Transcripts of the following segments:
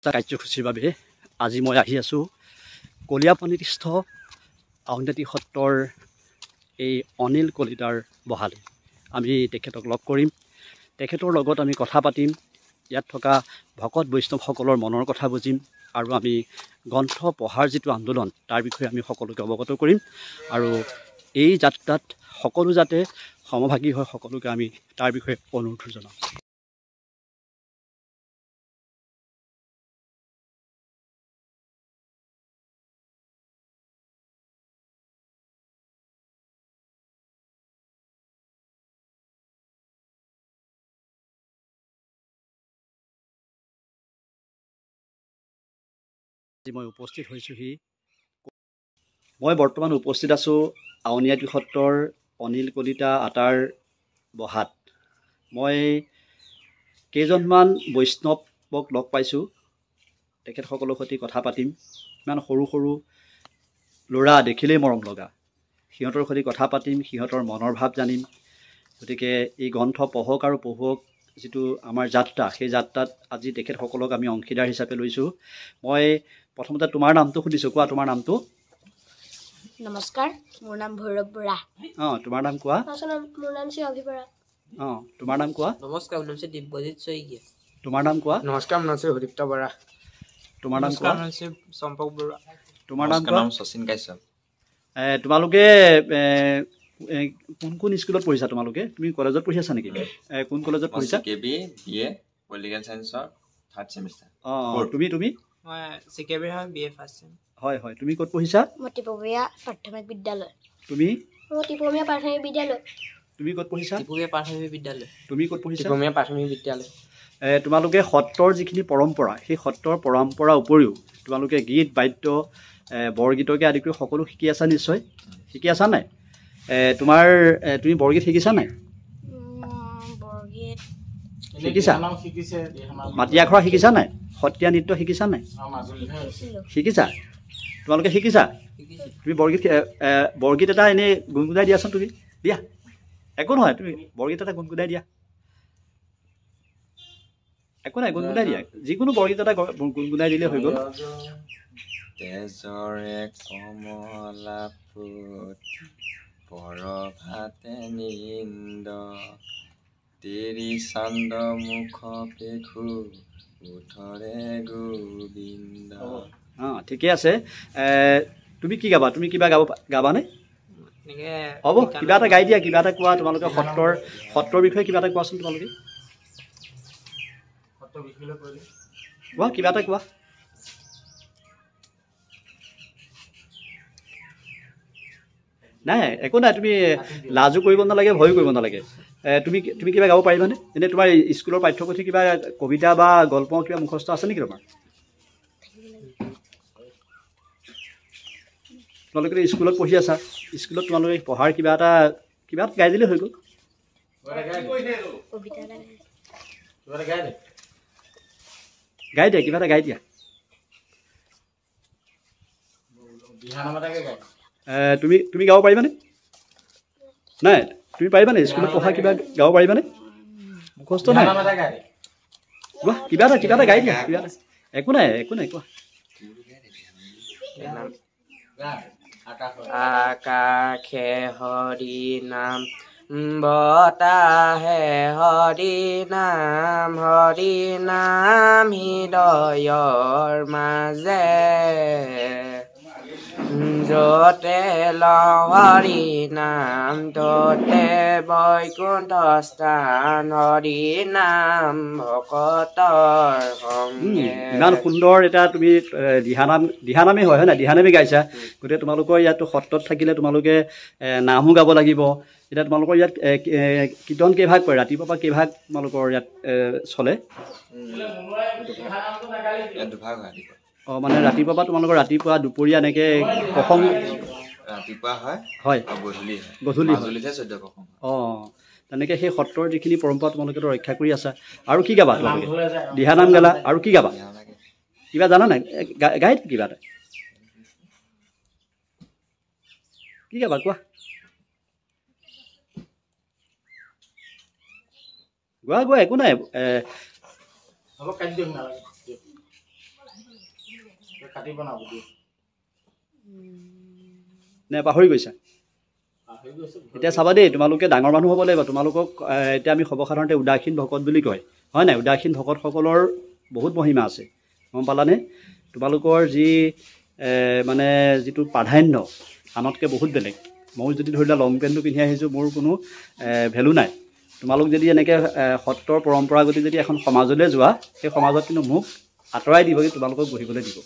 কাৰ্যসূচীৰ বাবে আজি মই আহি আছোঁ কলিয়াপানীস্থ আউনীআটী সত্ৰৰ এই অনিল কলিতাৰ বহালে। আমি তেখেতক লগ কৰিম, তেখেতৰ লগত আমি কথা পাতিম, ইয়াত থকা ভকত বৈষ্ণৱসকলৰ মনৰ কথা বুজিম আৰু আমি গ্ৰন্থ পঢ়াৰ যিটো আন্দোলন তাৰ বিষয়ে আমি সকলোকে অৱগত কৰিম আৰু এই যাত্ৰাত সকলো যাতে সমভাগী হয় সকলোকে আমি তাৰ বিষয়ে অনুৰোধ জনাম। আজি মই উপস্থিত হৈছোঁহি, মই বৰ্তমান উপস্থিত আছোঁ আউনীআটী সত্ৰৰ অনিল কলিতা আতাৰ বহাত। মই কেইজনমান বৈষ্ণৱক লগ পাইছোঁ, তেখেতসকলৰ সৈতে কথা পাতিম। ইমান সৰু সৰু ল'ৰা দেখিলেই মৰম লগা, সিহঁতৰ সৈতে কথা পাতিম, সিহঁতৰ মনৰ ভাৱ জানিম। গতিকে এই গ্ৰন্থ পঢ়ক আৰু পঢ়ুৱক যিটো আমাৰ যাত্ৰা, সেই যাত্ৰাত আজি তেখেতসকলক আমি অংশীদাৰ হিচাপে লৈছোঁ। মই প্ৰথমতে তোমাৰ নামটো সুধিছোঁ, কোৱা তোমাৰ নামটো। নমস্কাৰ, মোৰ নাম ভৈৰৱ বৰা। অঁ, তোমাৰ নাম কোৱা। মোৰ নাম শ্ৰী অভি বৰা। অঁ, তোমাৰ নাম কোৱা। নমস্কাৰ, মোৰ নাম শ্ৰী দিব্যজিত শইকীয়া। তোমাৰ নাম কোৱা। নমস্কাৰ, মোৰ নাম শ্ৰী সুদীপ্ত বৰা। তোমাৰ নাম কোৱা। মোৰ নাম শ্ৰী চম্পক বৰুৱা। তোমাৰ নাম কোৱা। নাম শচীন কাশ্যপ। তোমালোকে কোন কোন স্কুলত পঢ়িছা? তোমালোকে তুমি কলেজত পঢ়ি আছা নেকি? কোন কলেজত পঢ়িছা? K B B A political চায়েন্সৰ থাৰ্ড ছেমিষ্টাৰ। অঁ, তুমি তুমি? মই চি কে বিৰ হয়, বি এ ফাৰ্ষ্ট ছেম। হয় হয়, তুমি ক'ত পঢ়িছা? মতিপমীয়া প্ৰাথমিক বিদ্যালয়। তুমি? মতিপমীয়া প্ৰাথমিক বিদ্যালয়। তুমি ক'ত পঢ়িছা? টিপমীয়া প্ৰাথমিক বিদ্যালয়। তুমি ক'ত পঢ়িছা? টিপমীয়া প্ৰাথমিক বিদ্যালয়। তোমালোকে সত্ৰৰ যিখিনি পৰম্পৰা, সেই সত্ৰৰ পৰম্পৰাৰ উপৰিও তোমালোকে গীত বাদ্য বৰগীতকে আদি কৰি সকলো শিকি আছা নিশ্চয়? শিকি আছা নাই? তোমাৰ তুমি বৰগীত শিকিছা নাই? বৰগীত শিকিছা? মাটি আখৰা শিকিছা নাই? সত্ৰীয়া নৃত্য শিকিছা নাই? শিকিছা? তোমালোকে শিকিছা? তুমি বৰগীত বৰগীত এটা এনেই গুণগুণাই দিয়াচোন তুমি। দিয়া, একো নহয়, তুমি বৰগীত এটা গুণগুণাই দিয়া। একো নাই, গুণগুণাই দিয়া, যিকোনো বৰগীত এটা গুণগুণাই দিলে হৈ গ'ল। তেজৰে কমলা পুতি পৰভাতে নিন্দ তেৰি চান্দ মুখ পেখু উঠৰে গোবিন্দ। অঁ, ঠিকে আছে। তুমি কি গাবা? তুমি কিবা গাব গাবানে? হ'ব, কিবা এটা গাই দিয়া, কিবা এটা কোৱা। তোমালোকে সত্ৰৰ সত্ৰৰ বিষয়ে কিবা এটা কোৱাচোন। তোমালোকে কোৱা, কিবা এটা কোৱা। নাই, একো নাই, তুমি লাজো কৰিব নালাগে, ভয়ো কৰিব নালাগে। তুমি তুমি কিবা গাব পাৰিবানে? এনেই তোমাৰ স্কুলৰ পাঠ্যপুথি কিবা কবিতা বা গল্প কিবা মুখস্থ আছে নেকি তোমাৰ? তোমালোকে স্কুলত পঢ়ি আছা, স্কুলত তোমালোকে পঢ়াৰ কিবা এটা কিবা এটা গাই দিলেই হৈ গ'ল। গাই দিয়া, কিবা এটা গাই দিয়া। তুমি তুমি গাব পাৰিবানে? নাই, তুমি পাৰিবানে? স্কুলত পঢ়া কিবা গাব পাৰিবানে? মুখস্থ নাই? কোৱা, কিবা এটা কিবা এটা গাই দিয়া, কিবা এটা। একো নাই, একো নাই, কোৱা। আকাশে হৰি নাম বতাহে হৰি নাম, হৰি নাম হৃদয়ৰ মাজে, য'তে লওঁ হৰি নাম ত'তে বৈকুণ্ঠ স্থান, হৰি নাম ভকতৰ সংগে। ইমান সুন্দৰ এটা তুমি দিহানাম, দিহানামেই হয়, হয় নাই? দিহানামেই গাইছা। গতিকে তোমালোকৰ ইয়াতো সত্ৰত থাকিলে তোমালোকে নামো গাব লাগিব। এতিয়া তোমালোকৰ ইয়াত কীৰ্তন কেইভাগ কৰে? ৰাতিপুৱাৰ পৰা কেইভাগ তোমালোকৰ ইয়াত চলে? দুভাগ হয়। অঁ, মানে ৰাতিপুৱাৰ পৰা তোমালোকৰ ৰাতিপুৱা দুপৰীয়া এনেকৈ প্ৰসংগ? ৰাতিপুৱা হয়, হয়, গধূলি হয়। গধূলি হয়। অঁ, তেনেকৈ সেই সত্ৰৰ যিখিনি পৰম্পৰা তোমালোকেতো ৰক্ষা কৰি আছা। আৰু কি গাবা তোমালোকে? দিহানাম গালা, আৰু কি গাবা? কিবা জানা নাই? গাই কিবা এটা। কি গাবা কোৱা? গোৱা গোৱা, একো নাই। হ'ব, কাটি দিয়ক, নালাগে। নে পাহৰি গৈছা? এতিয়া চাবা দেই, তোমালোকে ডাঙৰ মানুহ হ'ব লাগিব। তোমালোকক এতিয়া আমি সৰ্বসাধাৰণতে উদাসীন ভকত বুলি কয়, হয় নাই? উদাসীন ভকতসকলৰ বহুত মহিমা আছে, গম পালানে? তোমালোকৰ যি মানে যিটো প্ৰাধান্য আনতকৈ বহুত বেলেগ। ময়ো যদি ধৰি লোৱা লং পেণ্টটো পিন্ধি আহিছোঁ, মোৰ কোনো ভেলু নাই। তোমালোক যদি এনেকৈ সত্ৰৰ পৰম্পৰাগতি যদি এখন সমাজলৈ যোৱা, সেই সমাজত কিন্তু মোক আঁতৰাই দিব, কিন্তু তোমালোকক বহিবলৈ দিব।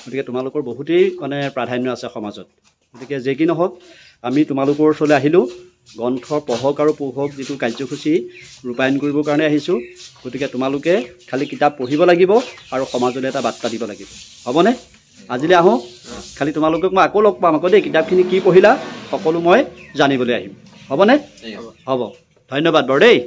গতিকে তোমালোকৰ বহুতেই মানে প্ৰাধান্য আছে সমাজত। গতিকে যি কি নহওক, আমি তোমালোকৰ ওচৰলৈ আহিলোঁ, গ্ৰন্থ পঢ়ক আৰু পঢ়ক যিটো কাৰ্যসূচী ৰূপায়ণ কৰিবৰ কাৰণে আহিছোঁ। গতিকে তোমালোকে খালি কিতাপ পঢ়িব লাগিব আৰু সমাজলৈ এটা বাৰ্তা দিব লাগিব, হ'বনে? আজিলৈ আহোঁ, খালি তোমালোকক মই আকৌ লগ পাম আকৌ দেই। কিতাপখিনি কি পঢ়িলা সকলো মই জানিবলৈ আহিম, হ'বনে? হ'ব, ধন্যবাদ বাৰু দেই।